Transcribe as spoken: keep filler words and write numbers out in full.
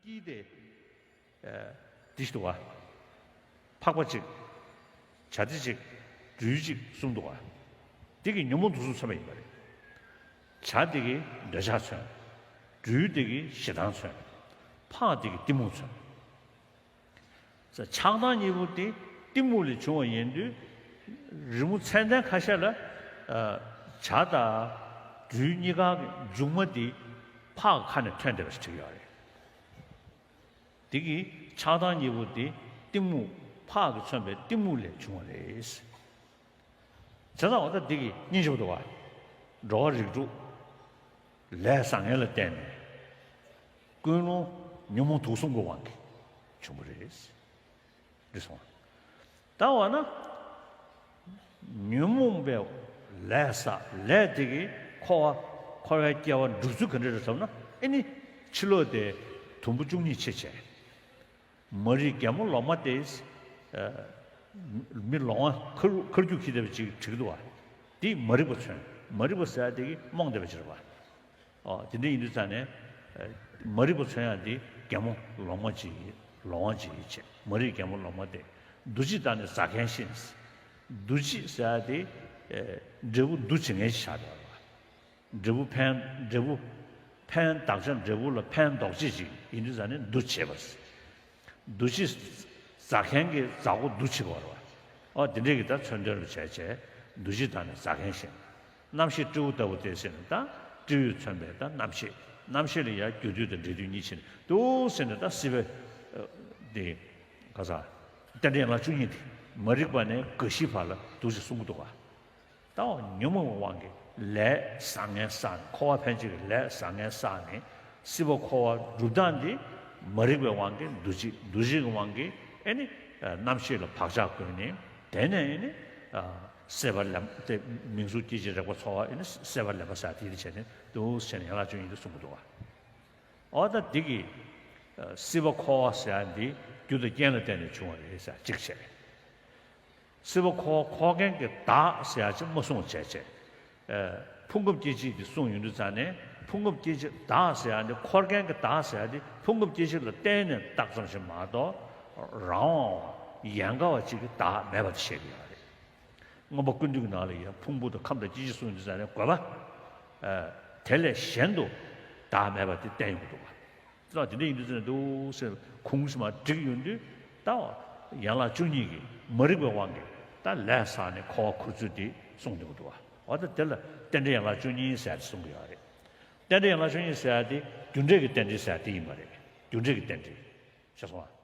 གཉིས་དེ། ཨ། འདི་ཞིག་འདུག་ག། འཕགས་པ་གཅིག། བྱ་དེ་གཅིག། སྦྲུལ་གཅིག་གསུམ་འདུག་ག། འདི་གིས་ཉོན་མོངས་དུག་གསུམ་མཚོན་པ་ཡིན་པ་རེད། བྱ་དེ་གིས་འདོད་ཆགས་མཚོན། སྦྲུལ་དེ་གིས་ཞེ་སྡང་མཚོན། འཕགས་དེ་གིས་གཏི་མུག་མཚོན། ཆགས་སྡང་གཉིས་པོ་དེ་གཏི་མུག་ལས་བྱུང་བ་ཡིན་དུས། རི་མོ་མཚན་ལྡན་ཁ་ཤས་ལ། ཨ། བྱ་དང་སྦྲུལ་གཉིས་ཀ་གི་མཇུག་མ་དེ་འཕགས་ཁ་ནས་ཐོན་བསྡད་པ་ཞིག་བྲིས་ཡོད་རེད། དེ་གི་ཆགས་སྡང་གཉིས་པོ་དེ་གཏི་མུག་འཕགས་ཀྱིས་མཚོན་པའི་གཏི་མུག་ལས་བྱུང་བ་རེད། བྱས་ཙང་འོ་ད་འདི་གི་སྙིང་རྗེ་པོ་འདུག་ག། འགྲོ་བ་རིགས་དྲུག་ལས་བཟང་ངན་ལ་བརྟེན་ནས་ཀུན་སློང་ཉོན་མོངས་དུག་གསུམ་གྱི་དབང་གིས་བྱུང་བ་རེད། འདི་སོང་ད་འོ་ན། ཉོན་མོངས་པའི་ལས་བསགས། ལས་དེ་གིས་འཁོར་བ། འཁོར་བའི་སྐྱེ་བ་འགྲུབ་ཚུལ་ག་འདྲ་རེད་ཟེར་ན། ཨེ་ནི་ཕྱི་ལོགས་དེ་དུམ་བུ་བཅུ་གཉིས་ཕྱེ་བྱས། མ་རིག་རྒན་མོ་ལོག་མ་དེ། ཨ། མི་ལོང་བ་ཁར་ཁར་རྒྱུག་ཁྱེར་བསྡད་པ་ཅིག་བྲིས་འདུག་ག། དེ་མ་རིག་པ་མཚོན། མ་རིག་པ་ཟེར་ཡ་དེ་གིས་རྨོངས་བསྡད་པ་ཅིག་རེད་པ། ཨོ། དེ་འདྲ་ཡིན་དུས་ཙང་ནས། ཨ། མ་རིག་པ་མཚོན་ཡ་འདི་རྒན་མོ་ལོང་བ་ཅིག་ཡིན། ལོང་བ་ཅིག་ཡིན་བྱས། མ་རིག་རྒན་མོ་ལོང་བ་སྟེ། འདུ་བྱེད་བདག་ནི་རྫ་མཁན་བཞིན། འདུ་བྱེད་ཟེར་ཡ་དེ། ཨ། འབྲས་བུ་འདུ་བྱེད་མཁན་ཞིག་ཆགས་བསྡད་པ་རེད་པ། འབྲས་བུ་ཕན། འབྲས་བུ་ཕན། བདག་ཅག་འབྲས་བུ་ལ་ཕན་འདོགས་བྱེད་ཅིག་ཡིན་དུས་ཙང་ནས་འདུ་བྱེད་པ། འདུ་བྱེད་རྫ་མཁན་གྱི་རྫ་མགོ་འདུ་བྱེད་པ་རེད་པ། ཨོ། དེ་འདྲས་ཀྱི་ད་མཚོན་དོན་རུ་བྱས་བྱས། འདུ་བྱེད་བདག་ནི་རྫ་མཁན་བཞིན། རྣམ་ཤེས་སྤྲེའུ་ལྟ་བུ་སྟེ་ཟེར་ནས། ད་སྤྲེའུས་མཚོན་པའི་ད་རྣམ་ཤེས། རྣམ་ཤེས་ལ་ཡང་རྒྱུ་དུས་དང་འབྲས་དུས་གཉིས་ཕྱེ་ནས་འདུག་ཟེར་ནས། ད་སྲིད་པའི། ཨ། དེ་ག་ས། རྟེན་འབྲེལ་ཡན་ལག་བཅུ་གཉིས་དེ། མ་རིག་པ་ནས་རྒ་ཤིའི་བར་ལ་འདུག་ཅེས་གསུང་གི་འདུག་ག། ད་འོ་ན་ཉོན་མོངས་པའི་དབང་གིས་ལས་བཟང་ངན་བསགས་ནས། འཁོར་བ་ཕན་ཆད་ཀྱི་ལས་བཟང་ངན་བསགས་ནས། སྲིད་པ་འཁོར་བ་སྒྲུབ་སྟངས་འདི་མ་རིག་པའི་དབང་གིས་འདུ་བྱེད། འདུ་བྱེད་ཀྱི་དབང་གིས་ཨེ་ནི། ཨ། རྣམ་ཤེས་ལ་བག་ཆགས་བསྐུལ་ནས། དེ་ནས་ཨེ་ནི། ཨ། སྲེད་པ་ལེན། དེ་མིང་གཟུགས་སྐྱེ་མཆེད་རེག་པ་ཚོར་བ། ཨེ་ནི་སྲེད་པ་ལེན་པ་ཟེར་དེ་འདྲ་བྱས་ནས་འདུག་ཟེར་ནས་ཡན་ལག་བཅུ་གཉིས་དེ་གསུང་གི་འདུག་ག། འོ་ད་འདི་གི། ཨ། སྲིད་པ་འཁོར་བ་ཟེར་ཡ་འདི་རྒྱུ་དང་རྐྱེན་ལ་བརྟེན་ནས་བྱུང་བ་རེད་ཟེར་གཅིག་བྱས། སྲིད་པ་འཁོར་བ་འཁོར་མཁན་གྱི་བདག་ཟེར་ཡ་ཅིག་མ་གསུངས་བྱས་བྱས། ཨ། ཕུང་ཁམས་སྐྱེ་མཆེད་འདི་གསུངས་ཡོང་དུས་ཙང་ནས། ཕུང་ཁམས་སྐྱེ་མཆེད་བདག་ཟེར་ཡ་འདི། འཁོར་མཁན་གྱི་བདག་ཟེར་ཡ་འདི་ཕུང་ཁམས་སྐྱེ་མཆེད་ལ་བརྟེན་ནས་བཏགས་ཙམ་ཞིག་མ་གཏོགས། རང་དབང་བ། ཡན་ག་བ་ཅིག་གི་བདག་མེད་པ་དེ་བཤད་ཀྱི་ཡོད་རེད། མངོན་པ་ཀུན་བཏུས་ཀྱི་ནང་ལ་ཡང་ཕུང་པོ་དང་ཁམས་དང་སྐྱེ་མཆེད་གསུངས་ཡོང་དུས་ཙང་ནས། དགོས་པ། ཨ། དེ་ལས་གཞན་དུ་བདག་མེད་པ་དེ་བསྟན་ཡོང་གི་འདུག་ག། ད་དེ་འདྲ་ཡིན་དུས་ཙང་ནས་འདུག་ཟེར་ཁུངས་སུ་མ་བསྒྲིགས་ཡོང་དུས། ད་ཡན་ལག་བཅུ་གཉིས་ཀྱི་མ་རིག་པའི་དབང་གིས་ད་ལས་བསགས་ནས་འཁོར་བ་འཁོར་ཚུལ་དེ་གསུངས་ཡོང་གི་འདུག་ག། འོ་ད་དེ་ལ་རྟེན་འབྲེལ་ཡན་ལག་བཅུ་གཉིས་ཟེར་ཡ་དེ་གསུང་གི་ཡོད་རེད། རྟེན་འབྲེལ་ཡན་ལག་བཅུ་གཉིས་ཟེར་ཡ་དེ་རྒྱུ་འབྲས་ཀྱི་རྟེན་འབྲེལ་ཟེར་ཡ་དེ་ཡིན་པ་རེད། རྒྱུ་འབྲས་ཀྱི་རྟེན་འབྲེལ། ཤེས་སོང་ང་།